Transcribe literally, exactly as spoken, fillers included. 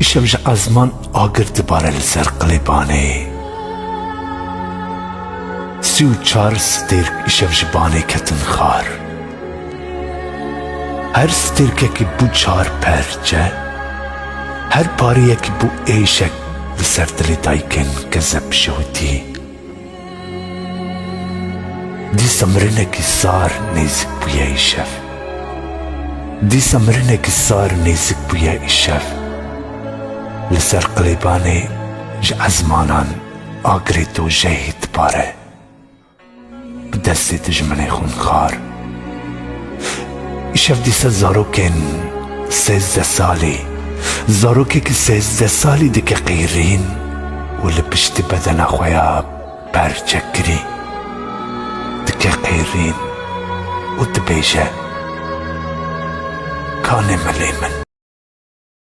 Îşev ji ezman agir dibare li ser Qilêbanê. Sî û çar stêrk îşev ji banê ketin xar. Her stêrkekî bû çar perçe, her pariyekî bû êşek li ser dilê dayikên kezeb şewitî. Dîsa mirinekî sar nêzik bûye îşev. Dîsa mirinekî sar nêzik bûye îşev. Li ser Qilêbanê ji ezmanan agirê dojehê dibare. Bi destê dijminê xwînxar. Îşev dîsa zarokên sêzdeh salî, zarokekî sêzdeh salî dike qîrîn û li piştî bedena xwe ya perçekirî dike qîrîn û dibêje, Kanê milê min.